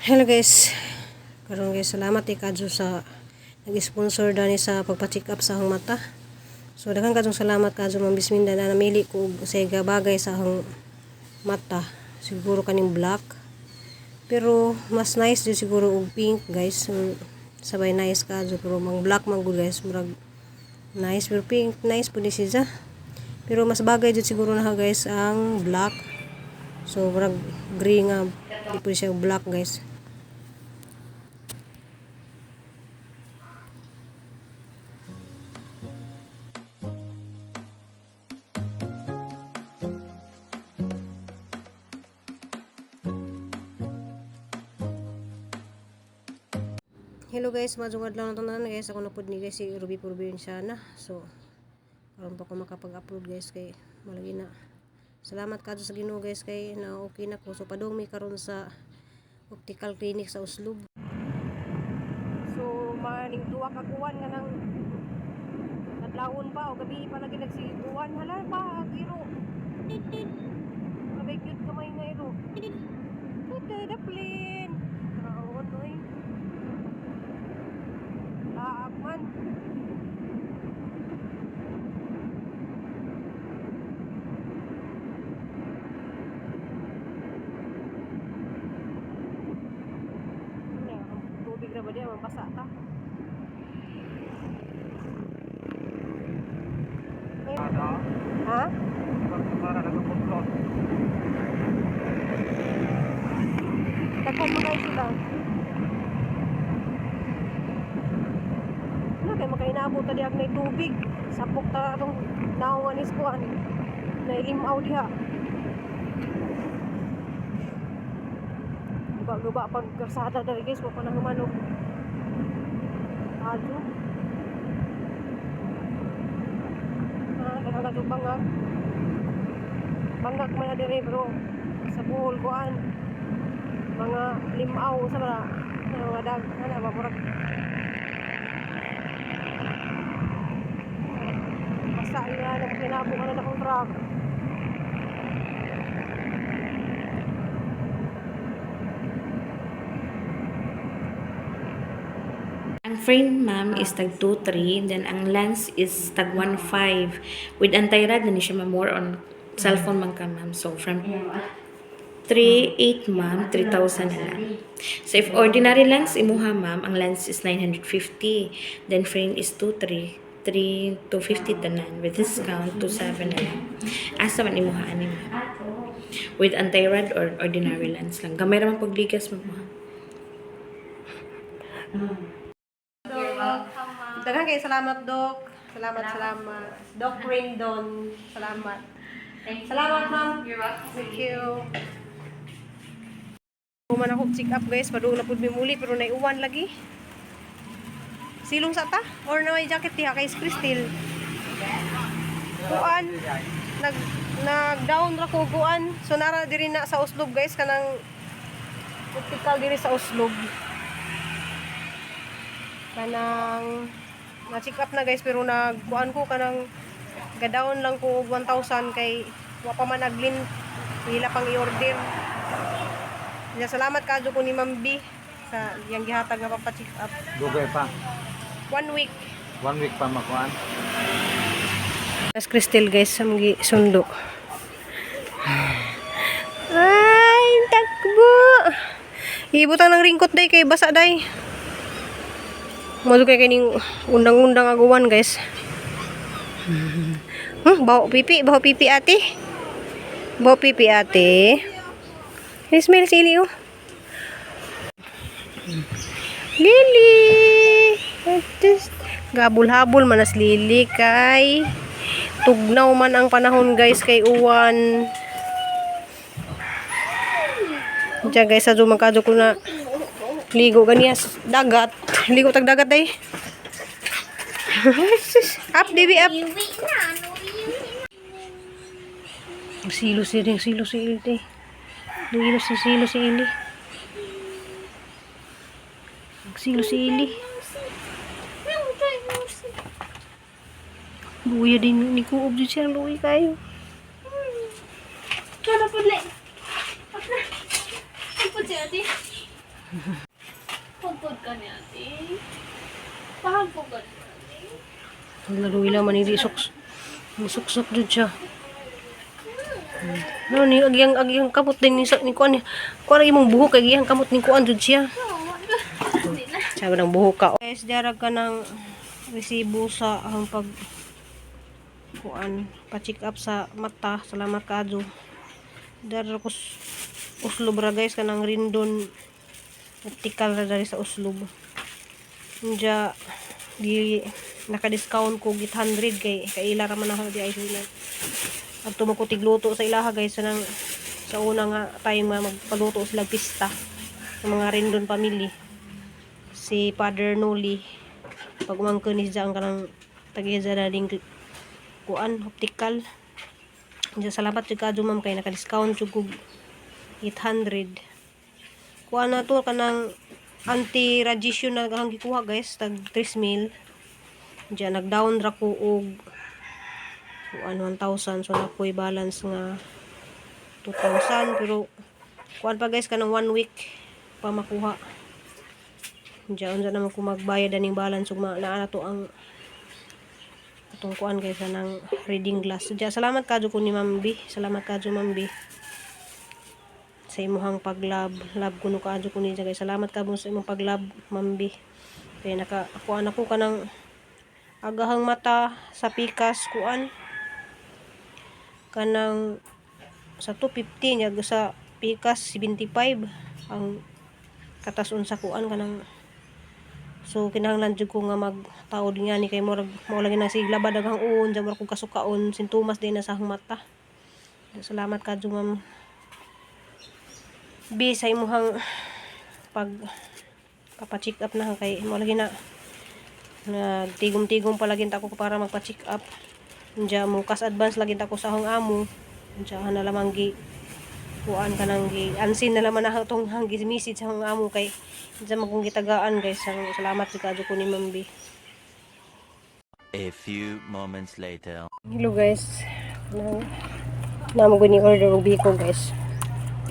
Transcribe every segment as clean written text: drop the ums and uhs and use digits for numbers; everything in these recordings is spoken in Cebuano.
Hello guys. Karon guys, salamat kay kadyo sa nag-sponsor dani sa pagpa-check up sa akong mata. So daghan kadyong salamat kadyo, Ma'am Bisminda, na namili ko og unsay bagay sa akong mata. Siguro kaning black. Pero mas nice jud siguro og pink, guys. So, sabay nice kadyo, pero mang black man gud, guys, murag nice, pero pink nice pud ni siya. Pero mas bagay jud siguro na, guys, ang black. So murag gray nga di pud siya black, guys. Hello guys, maayong adlaw na tanan, guys. Ako na pud ni, guys, si Ruby Provinciana. So karon pa ko makapag-upload, guys, kay malagi na. Salamat kadto sa Ginoo, guys, kay na okay na ko. So padung mi karon sa optical clinic sa Oslob. So maning duwa ka kuwan nga nang adlawon pa o gabi pa lagi nagsiguan, hala pa iro. Kabay cute kamay nga iro. Ito the plane. Traon oy. Laag man. Ano, ang tubig na ba diya? Mabasa ta. Ay, ha? Daghan mo kayo sila. Ano kay makainabot ta diha na tubig. Sapok ta atong naungan is kuan. Nailimaw diha. Guba-guba pag karsada dali, guys, wa pa nang humanog. Adyo. Ah, daghan ka bangag. Bangag man na dire, bro. Sa Bohol kuan. Mga limaw sa mga dag ana ba, murag basta nga nagkinabo ka na akong truck. Ang frame, ma'am, is tag 2.3, then ang lens is tag 1.5. With anti-rad na ni siya, ma'am, more on cellphone man ka, ma'am. So from 3.8, ma'am, 3,000 na lang. So if ordinary lens imuha, ma'am, ang lens is 950. Then frame is 2.3, 3 250 tanan. With discount, 2.7 na lang. Asa man imuha ani, ma'am? With anti-rad or ordinary lens lang. Gamay ra man pagligas, ma'am, ha? You're welcome, ma'am. Daghan kay salamat, Doc. Salamat, salamat. Doc Rendon, salamat. Thank you. Salamat, ma'am. You're welcome. Thank you. Human ako check up, guys, padung na pud mi muli pero naiuwan lagi. Silong sa ta or na may jacket diha kay Crystal. Kuan nag nag down ra ko kuan. So nara diri na sa Oslob, guys, kanang optical diri sa Oslob. Kanang na check up na, guys, pero nag kuan ko, kanang ga-down lang ko og 1,000 kay wa pa man naglin ila pang i-order. Ya, salamat kadyo ko ni Ma'am B sa iyang gihatag nga papa-check up. Dugay pa. One week. One week pa makuan. Mas Crystal, guys, sa mga sundo. Ay, takbo. Ibutang ng ringkot day kay basa day. Mo kay kining undang-undang aguan, guys. Baho pipi, ate. Baho pipi, ate. Smell si Ili oh. Lily! Just, gabul-habol man as Lily kay tugnaw man ang panahon, guys, kay uwan. Diyan, guys, sa man kadyo ko na ligo ganiya sa dagat. Ligo tag dagat ay. Up, baby, up. Silo si silo si Ili. Silo si silo si Ili. Silo si Ili. Luya din ni kuob din siya, luya kayo. Kana pud le. Ano pud si ate? Pagod ka ni ate. Pagod ka ni ate. Lalo ila man hindi suks. Suksok jud siya. No ni agyang agyang kamot din ni sa ni kuan ni. Kuan ang imong buhok kay agiyang kamot ni kuan jud siya. Sabi ng buhok ka. Guys, darag ka ng resibo sa ang pag kuan pa-check up sa mata. Salamat kaadyo. Darag ko uslob ra guys, kanang Rindon Optical ra dari sa Oslob. Unja di naka-discount ko 800 kay kaila ra man ako di ay sila. At ko tigluto sa ilaha guys, sa nang sa una nga time nga magpaluto sila pista sa mga Rindon family. Si Father Noli pag umangko ni siya ang kanang tagiya na ding kuan optical. Unja salamat jud kaadyo ma'am kay naka-discount jud kog 800. Kuan na to kanang anti-radiation na ang gikuha guys, tag 3 mil. Diyan nag-down ra ko og kuan 1,000, so nakoy balance nga 2,000, pero kuan pa guys, kanang one week pa makuha. Diyan unsa naman ko magbayad aning balance ug naa na to ang atong kuan guys, anang reading glass. Diyan salamat kadyo ko ni Ma'am B. Salamat kadyo Ma'am B sa imuhang paglab. Love kuno kaadyo ko niya guys. Salamat ka mo sa imong paglab, Ma'am B. Kay naka kuan ako kanang agahang mata sa pikas kuan kanang sa 250 niya sa pikas 75 ang katasun sa kuan kanang. So kinahanglan jud ko nga magtaod nga ni kay murag mao lagi na sig labad daghang uon diyan, murag kog kasukaon, sintomas din na sa akong mata. Salamat kadyo Ma'am B sa imuhang pag papa-check up na kay mo lagi na nagtigom-tigom pa lagi ta ko para magpa-check up. Unja mo cash advance lagi ta ko sa akong amo. Unja na lamang gi kuan kanang gi ansin na laman na tong hang gi message sa akong amo kay unsa man kong gitagaan guys. Ang salamat jud kaadyo ko ni Ma'am B. A few moments later. Hello guys. Nang namo gani order og biko guys.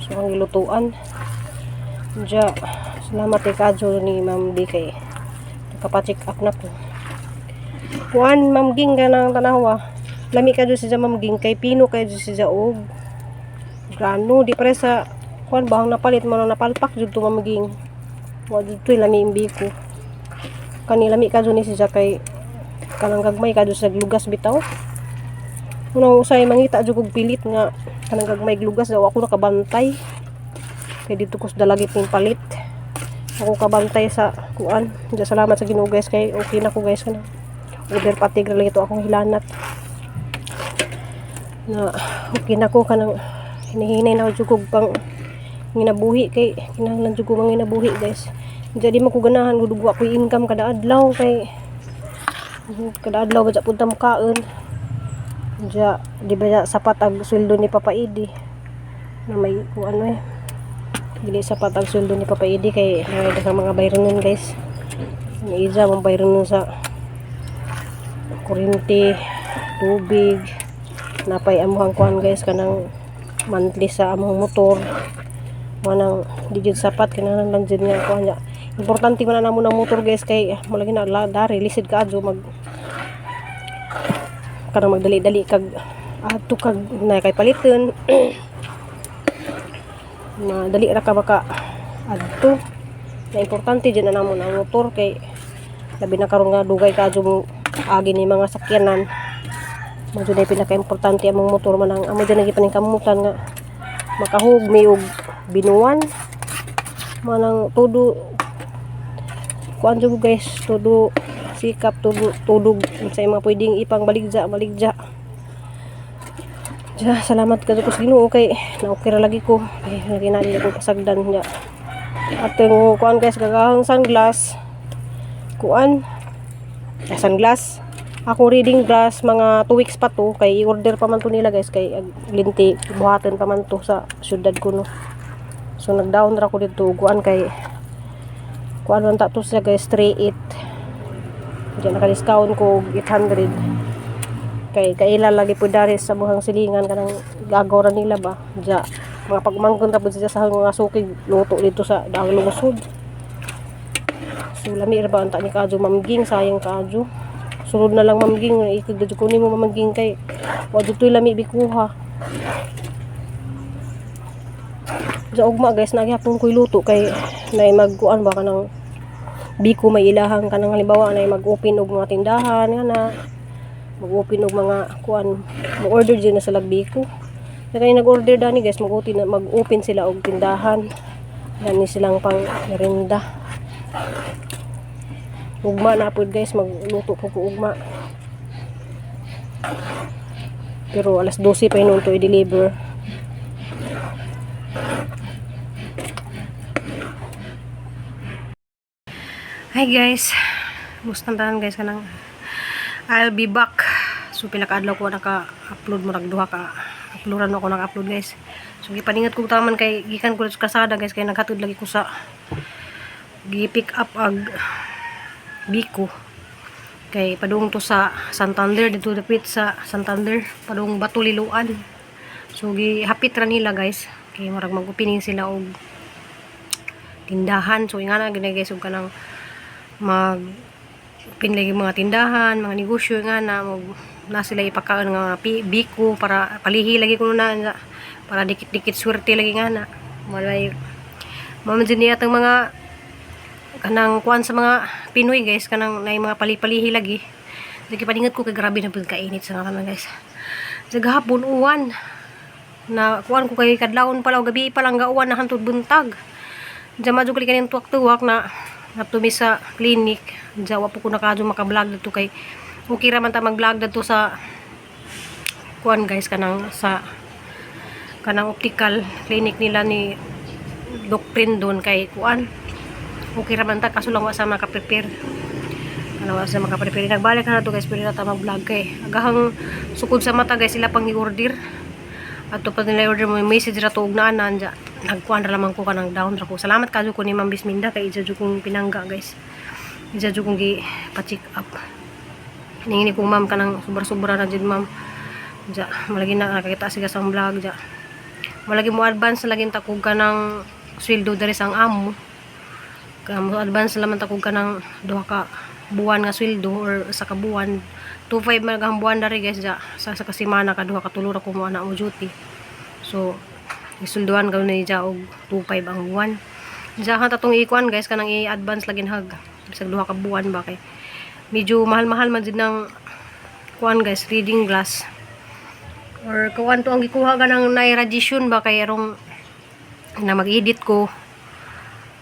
So ang gilutuan. Diya, salamat kay kadyo ni Ma'am B kay nakapa-check up na ko. Kuan Ma'am Ging ka ng tanawa. Lami kadyo siya Ma'am Ging kay pino kay siya og grano di pare sa kuan bahang napalit mo nang napalpak jud to Ma'am Ging. Wa jud to'y lami ang biko. Kani lami kadyo ni siya kay kanang gagmay kadyo sa lugas bitaw. Unang usay mangita jud kog pilit nga kanang gagmay lugas daw ako nakabantay. Kay dito ko sa dalagit ning palit. Ako kabantay sa kuan. Diya salamat sa Ginoo guys kay okay na ko guys kana. Over fatigue ra lang ito akong hilanat. Na okay na ko kanang hinihinay na jud kog pang nginabuhi kay kinahanglan jud ko manginabuhi guys. Diya di man ko ganahan gud wa koy income kada adlaw kay kada adlaw ba punta mukaon. Diya, di ba ya, sapat ang sweldo ni Papa Idi na may kung ano eh. Dili sapat ang sweldo ni Papa Idi kay may daghang mga bayronon guys. May isa mong bayronon sa kuryente, tubig, napay amuhang kuan guys kanang monthly sa among motor. Manang di jud sapat, kinahanglan lang jud nga kuan niya. Importante man na namo ng motor guys kay mo lagi na dari lisod kaadyo mag kanang magdali-dali kag adto kag na kay paliton na dali ra ka maka adto na. Importante jud na namo na motor kay labi na karon nga dugay kaadyo mo agi ni mga sakyanan. Mao jud ay pinaka-importante among motor man ang amo jud nang gipaningkamutan nga makahug mi og binuan manang todo kuan jud guys, todo sikap, todo todo sa mga pwedeng ipang baligja baligja. Ja, salamat ka ko sa Ginoo kay na okay ra lagi ko. Ay, lagi na ko kasagdan niya. Atong kuan guys, gagahang sunglass. Kuan. Ay, sunglass. Akong reading glass mga 2 weeks pa to kay i-order pa man to nila guys kay ag linti buhaton pa man to sa syudad ko no. So nag-down ra ko dito kuan kay kuan man ta to siya guys, 38. Diyan naka-discount ko og 800 kay kaila lagi po dari sa buhang silingan kanang gagaw ra nila ba. Ja Mga pagmangkon ra pud siya sa mga suki luto dito sa daang lungsod. So lami ra ba unta ni kaadyo, Ma'am Ging, sayang kaadyo. Sulod na lang, Ma'am Ging, ikig jud ko nimo, Ma'am Ging, kay wa jud toy lami bikuha. Sa ugma guys, nagyapon ko'y luto kay nay magkuan ba kanang biko may ilahang kanang halimbawa nay mag-open og mga tindahan nga na mag-open og mga kuan, mo-order jud na sila og biko. Kaya nag-order dani guys, mag-open sila og tindahan. Gani silang pang merinda. Ugma na pod guys, magluto po ko ugma. Pero alas 12 pa yun to i-deliver. Hi guys. Musta tanan guys, kanang I'll be back. So pila ka adlaw ko naka-upload, murag duha ka uploadan ako naka-upload guys. So gipaningat ko taman kay gikan ko sa kasada guys, kay naghatod lagi ko sa gi-pick up ag biko kay padung to sa Santander dito dapit sa Santander, padung Batuliluan. So gihapit ra nila guys kay murag mag-opening sila og tindahan. So ingana gina guys, og kanang mag open lagi mga tindahan, mga negosyo nga na mag, na sila ipakaon nga mga biko para palihi lagi kuno na para dikit-dikit swerte lagi nga na malay mao man jud niya atong mga kanang kuan sa mga Pinoy guys, kanang nay mga pali-palihi lagi. Lagi paningat ko kay grabe na pud kainit sa nga guys. Sa gahapon uwan na kuan ko kay kadlawon pa lang, gabi pa lang gauwan na hantod buntag. Diyan madyo kali kaning tuwak-tuwak na natumi sa clinic. Diyan wa po ko nakadyo maka-vlog dito kay okay ra man ta mag-vlog dito sa kuan guys, kanang sa kanang optical clinic nila ni Doc Prindon kay kuan okay ra man ta, kaso lang wa sa maka-prepare, ano, wa sa maka-prepare. Nagbalik na to guys, pero na ta mag-vlog kay agahang sukod sa mata guys, sila pang i-order ato pa nila order mo message ra to og naanan ja nagkuan ra lamang ko kanang down ra ko. Salamat kadyo ko ni Ma'am Bisminda kay ija jud kong pinangga guys, ija jud kong gi pa-check up. Ningini ko, "Ma'am, kanang sobra-sobra na jud, ma'am." Ja malagi na nakakita siya sa vlog ja malagi mo advance lagi ta kog kanang sweldo diri sa ang amo. Kaya mo advance laman ta kog kanang duha ka buwan nga sweldo or sa ka buwan, 2.5 man ang buwan dari guys. Ja sa kasimana ka duha ka tulo ra ko mo ana mo duty, so isulduhan ka ni ja og 2.5 ang buwan. Ja ha tatong ikuan guys, kanang i-advance lagi hag bisag duha ka buwan ba kay medyo mahal-mahal man jud ng kuan guys, reading glass or kuan to ang gikuha ka ng nay radiation ba kay arong na mag-edit ko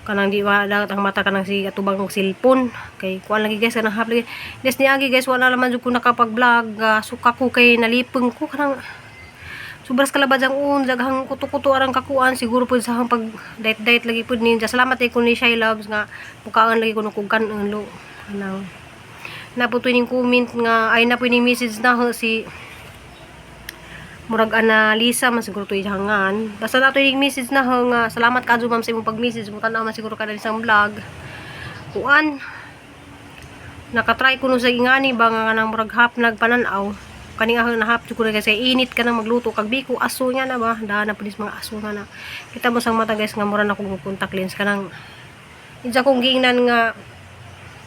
kanang di wa dagat ang mata kanang si atubang og cellphone kay kuan lagi guys, kanang hap lagi des niagi guys, wala naman jud ko nakapag-vlog. Suka ko kay nalipong ko kanang sobras kalabad ang un daghang kuto-kuto arang kakuan, siguro pud sa pag diet diet lagi pud ninja. Salamat kay ko ni Shy Loves nga mukaan lagi kuno kog kan lo kanang naputoy ning comment nga ay naputoy ning message na ho si murag ana Lisa man siguro to ihangan. Basta nato yung message na ho nga salamat kadyo, ma'am, sa imong pag-message mo, tan-aw man siguro kada isang vlog. Kuan nakatry ko no sa ingani ba nga kanang murag half nagpanan-aw kani nga na half ko na kasi init ka nang magluto kag biko, aso nga na ba daan na pulis mga aso nga na. Kita mo sang mata guys nga mura na kong contact lens kanang insa kong giingnan nga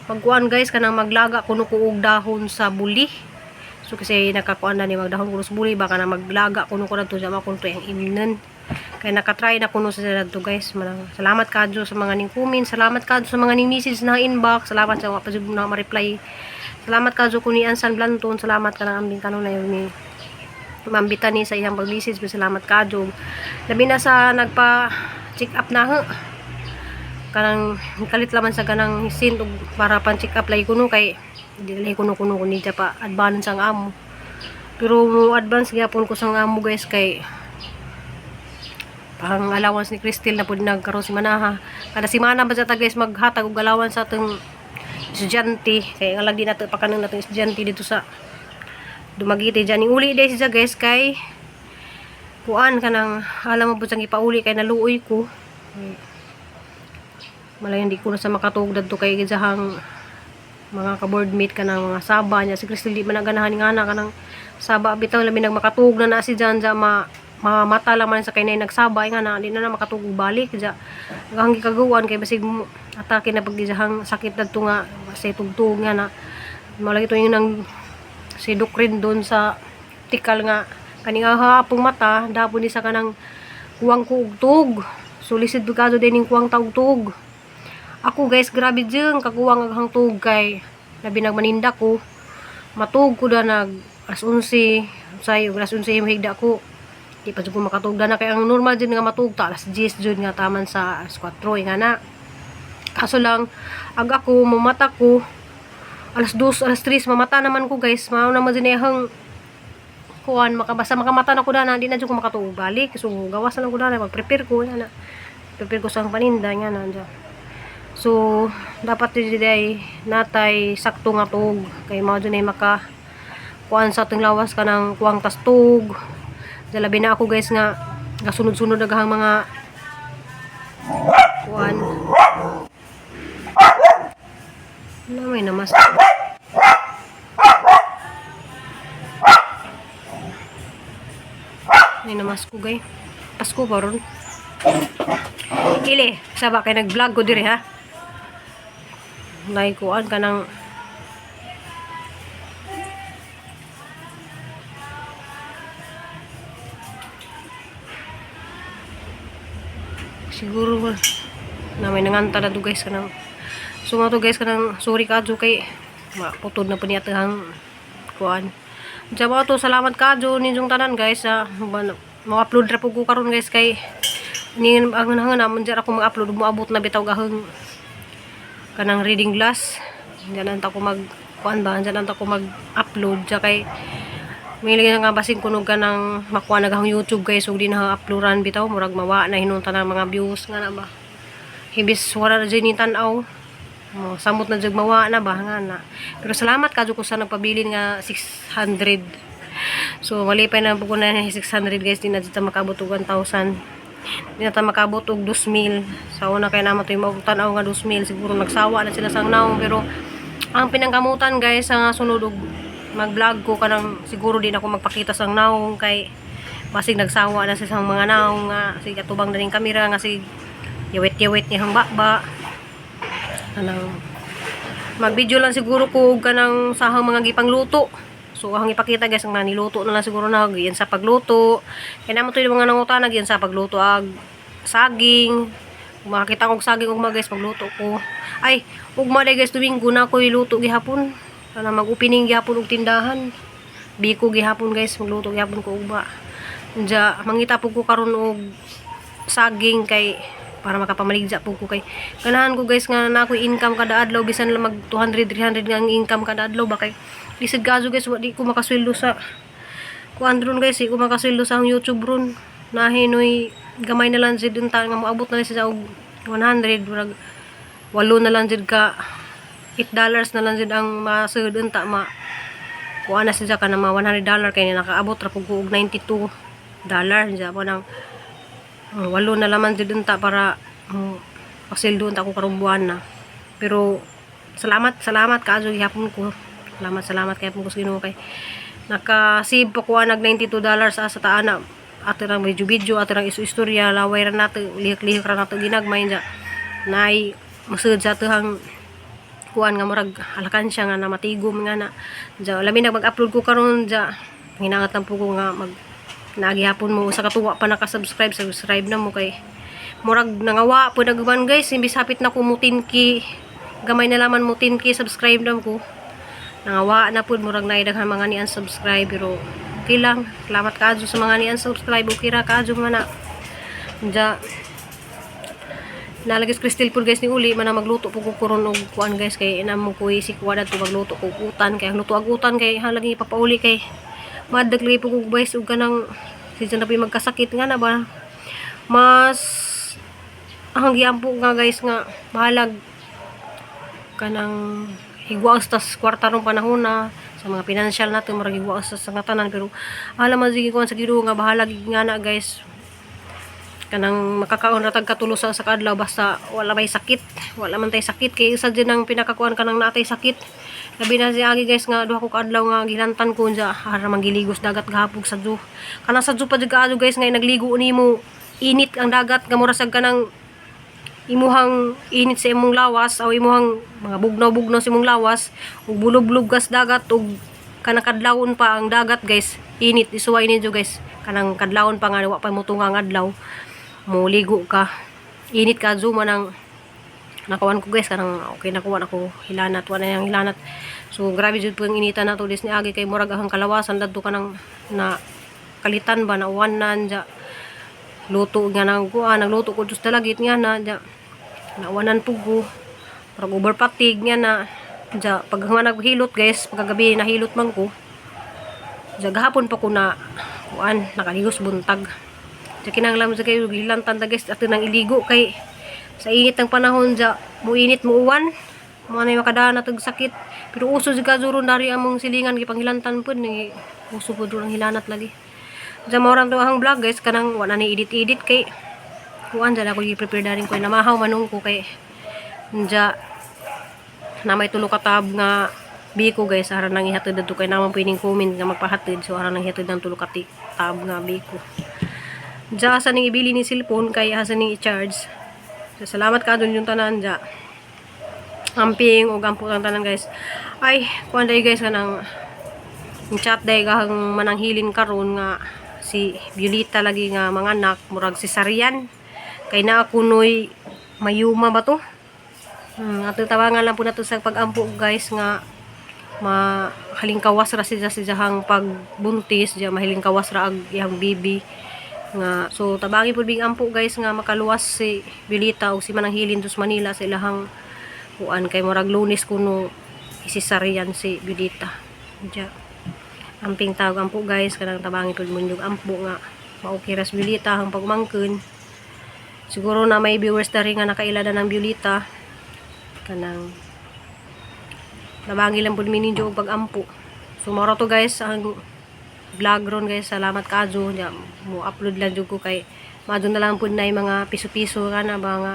pagkuan guys, kanang maglaga kuno ko og dahon sa buli. So kasi nakakuan na ni magdahon kuno sa buli baka na maglaga kuno ko radto sa mga kuno ang imnon. Kaya nakatry na kuno sa radto guys. Manang, salamat kadyo sa mga ning comment, salamat kadyo sa mga ning message na inbox, salamat sa wa pa jud na ma-reply. Salamat kadyo ko ni Ansan Blanton, salamat ka ng ambing kanon na yun ni mambitan ni sa iyang pag-message, salamat kadyo. Labi na sa nagpa check up na ho. Kanang kalit laman sa kanang sin og para pan check up lagi kuno kay di lagi kuno kuno kuno niya pa advance ang amo. Pero mo advance gyapon ko sa amo guys kay pang allowance ni Crystal na pud nagkaroon si Manaha. Kada semana ba sa ta guys maghatag og allowance sa atong estudyante kay ang lagi nato pakanang natong estudyante dito sa Dumaguete dyan. Uli day siya guys kay kuan kanang alam mo po siyang ipauli kay naluoy ko. Malay hindi ko na sa makatug dadto kay gidahang mga ka-boardmate kanang mga saba niya si Crystal di man naganahan nga na kanang saba bitaw labi nag makatug na na si Jan ma Mamata lang man sa kay nay nagsabay nga na di na na makatugog balik ja. Ang gikaguan kay basig mo atake na pag sakit dadto nga sa tugtog nga na malagi to yung nang si Dokrin doon sa tikal nga kaning hapong mata dapon ni sa kanang kuwang kuugtog. So lisid bigado din ning kuwang taugtog. Ako guys, grabe jeng kakuwang aghang tug kay labi nagmaninda ko. Matug ko da nag alas 11, say alas 11 mahigda ko. Di pa jud ko makatug na kay ang normal jud nga matug ta alas 10 jud nga taman sa alas 4 nga na. Kaso lang ag ako mamata ko alas 2, alas 3 mamata naman ko guys. Mao naman din ang kuan makabasa makamata na ko dana di na jud ko makatuog balik. So gawas na lang ko dana mag-prepare ko nga na. Prepare ko sa paninda nga na dyan. So dapat dili ay natay sakto nga tuog kay mao jud ay maka kuan sa atong lawas kanang kuwang tas tuog. Labi na ako guys nga gasunod-sunod agahang mga kuan. Na may namas. May namas ko gay. Pasko pa ron. Ili, saba kay nag-vlog ko diri ha. Nay kuan ka ng siguro ba na may nanganta na to guys kanang so nga to guys kanang sorry kadyo kay maputod na po niya ang kuan. Diyan mga to, salamat kadyo ninyong tanan guys sa mo-upload ra po ko karon guys kay ni ang hangan namon diyan ako mag-upload moabot na bitaw gahong kanang reading glass. Diyan ta ko mag kuan ba, diyan ta ko mag-upload diya kay may lagi nga basin kunog ka ng makuha na gahong YouTube guys ug di na uploadan bitaw murag mawa na hinunta ng mga views nga na ba. Hibis wala na dyan ni tan-aw. Mo samot na jud mawa na ba nga na. Pero salamat kadyo ko sa nagpabilin nga 600. So malipay na po ko na 600 guys, di na jud ta makaabot og 1,000. Di na ta makaabot og 2,000. Sa una kay naman to yung tan-aw nga 2,000 siguro nagsawa na sila sa naong pero ang pinangkamutan guys sa sunod og mag-vlog ko kanang siguro din ako magpakita sa naong kay basig nagsawa na sa mga naong nga sige atubang na ning kamera nga sig yawit-yawit ni hang bakba kanang mag-video lang siguro ko og kanang sahang mga gipangluto. So ang ipakita guys ang naniluto na lang siguro na yan sa pagluto. Kaya naman to yung mga nangutana yan sa pagluto ag saging. Kung makakita kog saging ugma guys magluto ko. Ay, ugma day guys Domingo na ko iluto gihapon. Kana mag-opening gihapon og tindahan. Biko gihapon guys magluto gihapon ko ugma. Diya mangita pud ko karon og saging kay para makapamaligja po ko kay ganahan ko guys nga na ako'y income kada adlaw bisan lang mag 200 300 nga ang income kada adlaw ba kay lisod gazo guys wa di ko makasweldo sa kuan ron guys, di ko makasweldo sa akong YouTube ron nahinoy gamay na lang jud unta nga moabot na lang siya og 100 murag walo na lang jud ka $8 na lang jud ang masud unta ma kuan na siya ka na mga $100 kay nakaabot ra pug ko og $92 diya mo nang walo na laman jud unta para pasildo unta ko karong buwan na. Pero salamat, salamat kaadyo gihapon ko. Salamat, salamat kay ko sa Ginoo kay naka-save pa ko nag $92 sa taana. Ato rang video video, ato rang isu-istorya, laway ra nato, lihok-lihok ra nato ginagmay dya. Nay musud sa atuhang kuan nga murag alakansya nga na matigom nga na. Dya, labi na mag-upload ko karon dya. Hinangat lang po ko nga mag nagihapon mo sa katuwa pa naka-subscribe, subscribe na mo kay murag nangawa po nagman guys, imbis hapit na ko mutinki, gamay na laman mutinki, subscribe na ko. Nangawa na po murag naidaghan mga ni unsubscribe pero okay lang. Salamat kaadyo sa mga ni unsubscribe, okay ra kaadyo man na. Dya nalagis Crystal po guys ni uli man magluto po ko karon og kuan guys kay inamo ko si kuan adto magluto ko og utan kay ang luto ag utan kay halagi ipapauli kay madag lagi po ko guys og kanang season na po yung magkasakit nga na ba mas ang giampo nga guys nga bahalag kanang higwaos tas kwarta rong panahon na sa mga financial nato murag higwaos tas nga tanan pero alam man sige kuan sa Ginoo nga bahalag nga na guys kanang makakaon ra tag katulo sa kaadlaw basta wala may sakit, wala man tay sakit kay isa din ang pinakakuan kanang natay sakit Labi na si Agi guys nga duha ko kaadlaw nga gilantan ko unsa ara manggiligos dagat gahapon sa zoo. Kanang sa zoo pa jud kaayo guys nga nagligo nimo, init ang dagat nga mura sad kanang imuhang init sa imong lawas o imuhang mga bugnaw-bugnaw sa imong lawas ug bulob-bulob kas dagat ug kanang kadlawon pa ang dagat guys, init. Isuway ninyo guys, kanang kadlawon pa nga wa pa motunga ang adlaw, muligo ka, init ka zuma nang nakuan ko guys, kanang okay nakuha na ko hilanat, wala yang hilanat. So grabe jud po ang initan nato dis ni agi kay murag ang kalawasan dadto kanang na kalitan ba na uwanan ja, luto nga nang kuan, nagluto ko dus dalagit nga na ja, nauwanan pug ko, murag over fatigue nga na ja. Pag nga naghilot guys, pagkagabi nahilot man ko ja, gahapon pa ko na kuan nakaligos buntag ja. Kinahanglan mo sa kayo gilantan ta guys ato nang iligo kay sa init ng panahon ja, muinit muuwan mo na makadaan na tag sakit. Pero uso jud karon dari among silingan, gipanghilantan pud ni, uso pud ang hilanat lagi ja. Mao to ang vlog guys, kanang wala ni edit edit kay kuan dyan ako gi-prepare darin ko, namahaw manung ko kay ja na may tulo ka tab nga biko guys, ara nang ihatid dadto kay naman pining comment nga magpahatid. So ara nang ihatid ng tulo ka tab nga biko ja. Asa ning ibili ni cellphone kay asa ning i-charge. So, salamat ka dun yung tanan ja. Amping ug ampo ang tanan guys. Ay, kuan day guys, kanang yung chat day kahang mananghilin karon nga si Violita lagi nga mga anak murag si Sarian kay naa kunoy mayuma ba to. Ato tabangan lang po nato sa pag-ampo guys nga mahalingkawas ra siya sa iyang pagbuntis diya, mahilingkawas ra ang iyang bibi nga. So tabangi pud bing ampo guys nga makaluwas si Violita o si Mananghilin dos Manila sa ilahang kuan kay murag Lunes kuno isisarian si Violita diya. Amping tawag ampo guys, kanang tabangi pud mo yung ampo nga maokay ra si Violita ang pagmangkon. Siguro na may viewers dari nga nakaila na ng Violita, kanang tabangi lang pud mi ninyo og pag-ampo. So mao to guys ang vlog ron guys. Salamat kajo. Nya mo upload lang jud ko kay maadto na lang pud na yung mga piso-piso kana ba nga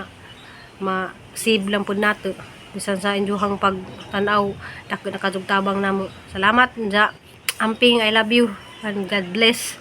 ma-save lang pud nato bisan sa inyohang pagtan-aw, dako na kadug tabang namo. Salamat ja. Amping, I love you and God bless.